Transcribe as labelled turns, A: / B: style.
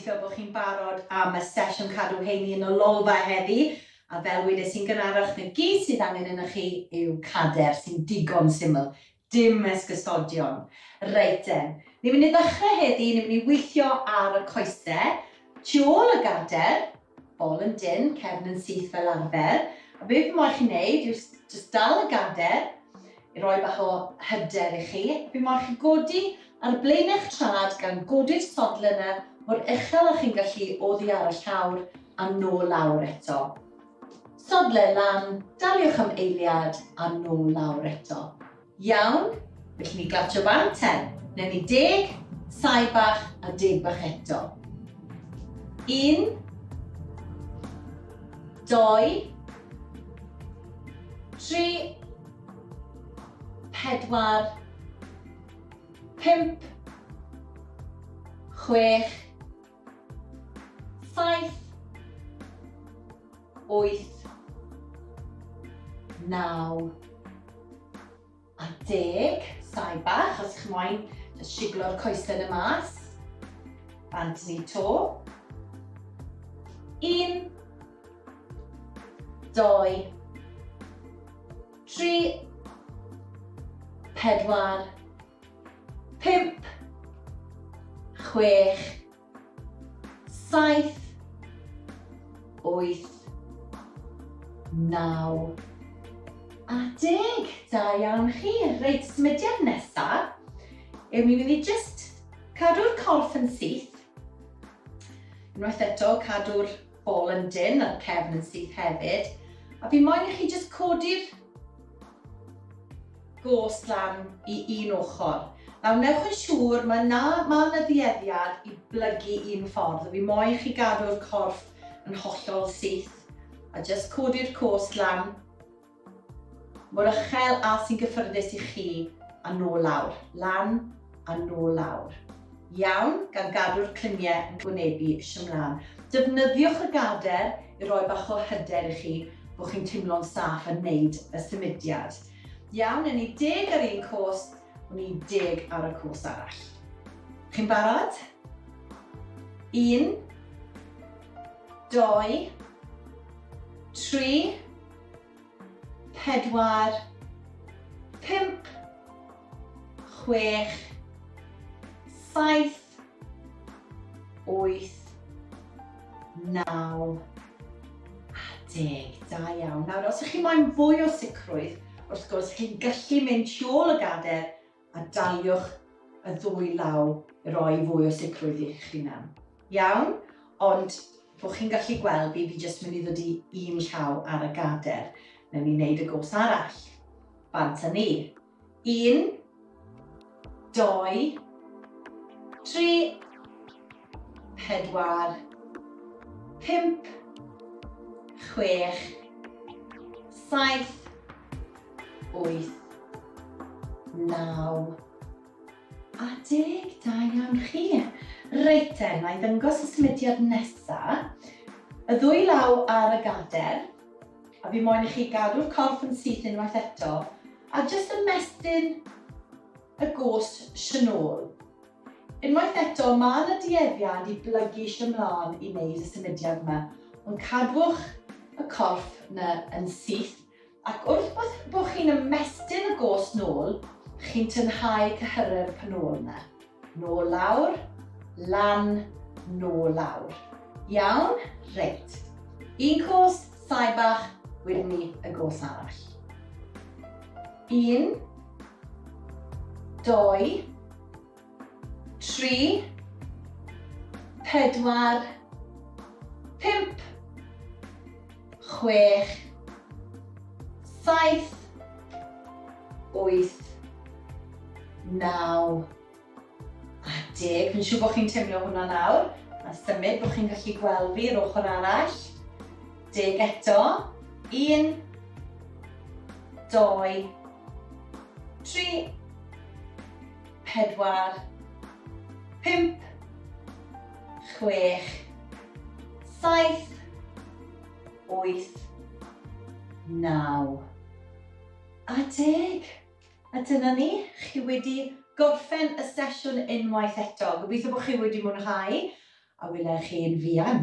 A: Gobeithio bod chi'n barod am y sesiwn cadw heini yn y lolfa heddi. A fel wedes i'n gynharach, 'na gyd sydd angen ynoch chi yw cader sy'n digon syml. Dim esgusodion. Reit den. Ni'n mynd i ddechrau heddi, ni'n mynd i weithio ar y coesau. Tu ôl y gader, bol yn dynn, cefn yn syth fel arfer. A be fi moyn chi wneud yw jyst dal y gader, i roi bach o hyder i chi. Fi moyn chi godi ar blaen eich trad gan godi'r sodle yna mor uchel â chi'n gallu oddi ar y llawr a nôl lawr eto. Sodle lan, daliwch am eiliad a nôl lawr eto. Iawn, felly ni glatio bant ten. Newn ni deg, saib bach a deg bach eto. Un, doi, 3, 4, 5, 6, 7, 8, 9 a 10. Saib bach, os chi'n moyn, jyst siglo'r coesau yna mas. Bant ni to. 1, 2, 3, 4, 5, 6, 7, 8, 9 a 10. Da iawn chi. Reit, symudiad nesa yw ni'n mynd i just cadw'r corff yn syth. Unwaith eto, cadw'r bol yn dynn a'r cefn yn syth hefyd. A fi moyn i chi jyst codi'r gos lan i un ochr. Nawr, wnewch yn siŵr, mae na, mae yna ddueddiad i blygu un ffordd. Fi moyn chi gadw'r corff yn hollol syth a jyst codi'r cos lan Mor uchel a sy'n gyffyrddus i chi a nôl lawr. Lan a nôl lawr. Iawn, gan gadw'r cluniau yn gwynebu eisiau mlaen. Defnyddiwch y gader i roi bach o hyder i chi bod chi'n teimlo'n saff yn neud y symudiad. Iawn, newn ni deg ar un cos, wn i deg ar y cos arall. Chi'n barod? Un, doi, 3, 4, 5, 6, 7, 8, 9 a 10. Da iawn. Nawr, os ych chi moyn fwy o sicrwydd, wrth gwrs, chi'n gallu mynd tu ôl y gader a daliwch y ddwy law i roi fwy o sicrwydd i'ch hunan. Iawn? Ond bod chi'n gallu gweld fi, fi jyst mynd i ddod i un llaw ar y gader. Newn ni wneud y gos arall. Bant â ni. Un, doi, tri, pedwar, pump, chwech, saith, 8, 9 a 10. Da iawn chi. Reit te, na i ddangos y symudiad nesa. Y ddwy law ar y gader, a fi moyn i chi gadw'r corff yn syth unwaith eto, a jyst ymestyn y gos sianôl. Unwaith eto, mae yna dueddiad i blygu eisiau mlaen i wneud y symudiad yma, ond cadwch y corff yna yn syth Ac wrth bod, bod chi'n ymestyn y gos nôl, chi'n tynhau cyhyrau'r penôl yna. Nôl lawr, lan, nôl lawr. Iawn? Reit. Un cos, saib bach, wedyn ni y gos arall. Un, doi, 3, 4, 5, 6, 7, 8, 9 a 10. Fi'n siŵr bod chi'n teimlo hwnna nawr. A symud bod chi'n gallu gweld fi yr ochr arall. Deg eto. 1, 2, 3, 4, 5, 6, 7, 8, 9 a 10. A dyna ni, chi wedi gorffen y sesiwn unwaith eto. Gobeithio bod chi wedi mwynhau. A wela i chi'n fuan.